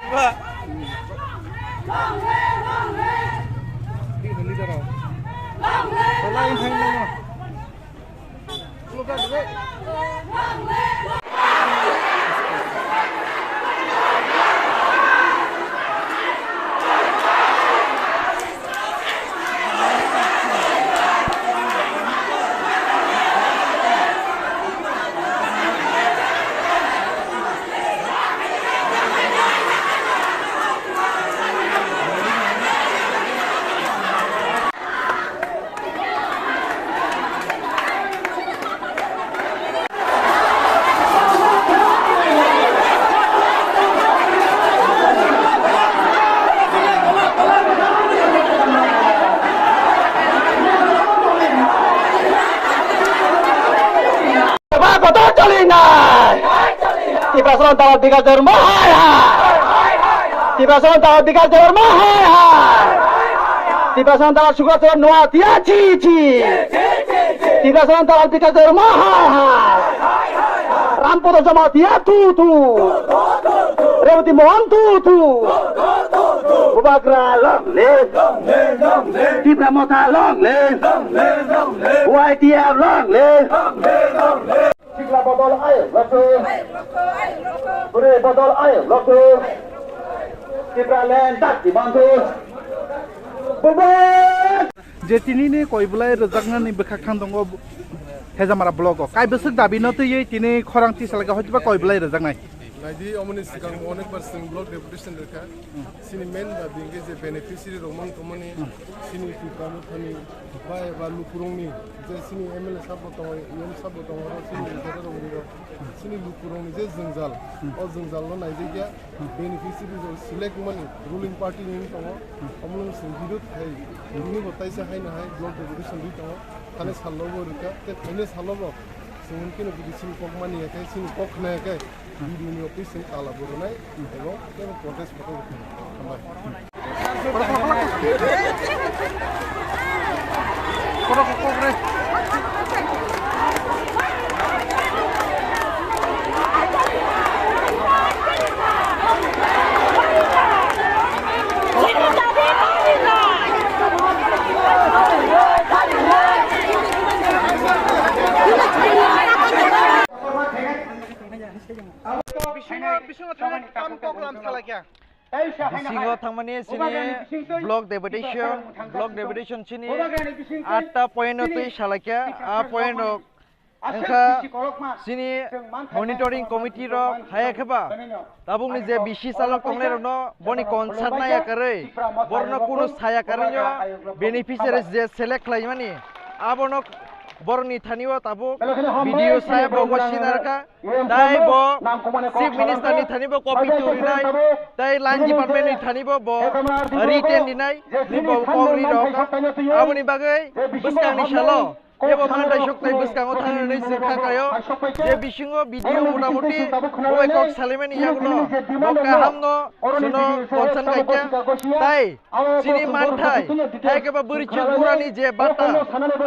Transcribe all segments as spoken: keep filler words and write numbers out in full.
Ba kotor choli nai. Tiprasano dalat bikas dor mo hai hai. Tiprasano dalat bikas dor mo hai hai. Tiprasano dalat suka dor noa tia chi chi. Tiprasano dalat bikas dor mo hai hai. Rampada jama tia tu tu. Rewati Mohan tu tu. Bubagra long live. Tipra Motha long live. Y T F long live. Sikla bodol ayuk rokto. Bwrwi bodol ayuk rokto. Tipra land dak dibantu. Bubagra. Je tinini koi bwlai rwjaknani bwkhak thang tongo Hejamara block o. Kai bwswk dabi no twiwi tini khorang tisa laga hoiba koi bwlai rwjaknai. Naidi omoni swkang onek bar swng block deputation rwkha. Chini main dabi hwnkhe je beneficiary rok mang tongmani chini Tipra Mothani ba eba lukurokni je chini M L A sabo tongo, E M sabo tongo, oro chini leader rok rok chini lukurokni je jwngjal, o jwngjal no naijak ya. Beneficiary rok select mani ruling party ni wng tongo, omo no chwng birod khai, bini bo taisa haino hai block deputation rwi tongo, thani salo bo rwkha, tei phaini salo bo chwng hwnkhe no bidi chini kok mani ya khe, chini kok khna ya khe, B D O ni office chwng tala bo rwnai, ebo tei bo protest photo bo khna. Hambai. Bisingo, bisingo thangna tam program salakya. Bisingo thangmani sini block deputation, block deputation sini atta point o twi salakya, a point rok wngkha sini monitoring committee rok haya khe ba tabukni je bisi salok tongnai rokno boni concern naya karwi, borokno kunu saya karwi o beneficiaries je select khlaimani abono borokni thani o tabuk B D O saheb bo sinarkha. Tai bo Chief Minister ni thani bo copy turinai, tai Line Department ni thani bo bo written dinai, ni bo kok ri rok. Aboni bagwi bwskang ni salo, ebo mantai sok tai bwskango thangwi sirkha kayo, je bisingo B D O motamuti bo bai kok salimani yagulo, bo kaham no suno concern kaikya, tai Chini manthai, hai khe ba bwrwi chwng burani je bata,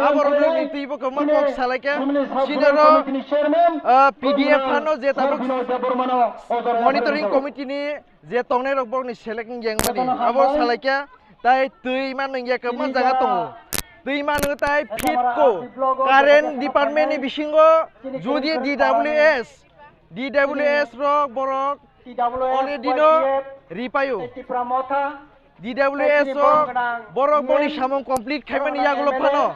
aborokno ni twi bo kwbangma kok salaikha. Chini oro, ah, P D F phano je tabuk monitoring committee ni je tongnai rok borokni select wng yang mani, abo salaikha. Tai twi man wng ya kwbangma jaga tongo. Twi man wng tai fit ko current department ni bisingo jodi D W S, D W S rok borok already no ripaio. D W S o borok boni samung complete khaimani yagulo phano,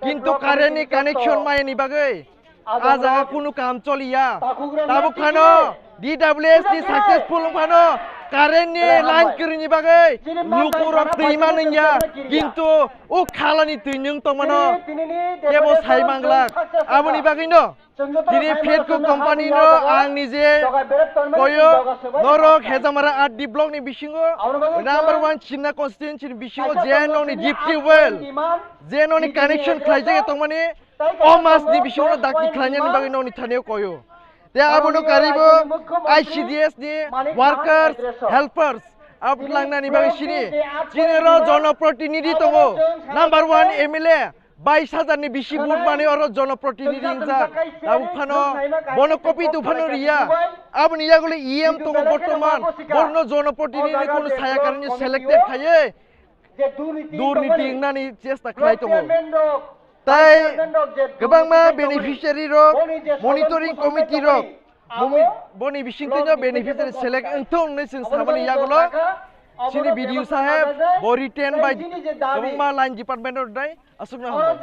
kintu current ni connection mayani bagwi a jaga kunu kam choliya. Tabuk phano D W S ni successful wng phano current ni line kwrwini bagwi lukurok twi manwngya, kintu o khalani twi nwng tongmano kebo sai manglak. Aboni bagwino Tini Petco company no ang nije koyo, norok Hejamara R D block ni bisingo number one Chimna constituency ni bisingo je nokni deep tube well, je nokni connection khlaijak tongmani, o mas ni bisingo dakti khlainani bagwi nokni thani o koyo. Te abono karibo I C D S ni workers, helpers, abo langnani bagwi sini, chini ro jonoprotinidhi tongo, number one M L A, bais hajar ni bisi vote mani oro jonoprotinidhi wngjak. Tabuk phano bono copy tu phano riya. Aboni yagulo E M tongo bortoman. Borno jonoprotinidhi kono saya karani selected khaiye durniti wngnani chesta khlai tongo. Tai kwbangma beneficiary rok, monitoring committee rok, boni, boni bisingtwi no beneficiary select wngthung hinwi chwng samani yagulo chini B D O saheb bo written bai kwbangma line department rok dai aswkno hambai.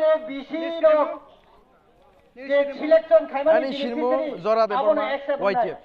Ani sinimung jora debbarma Y T F.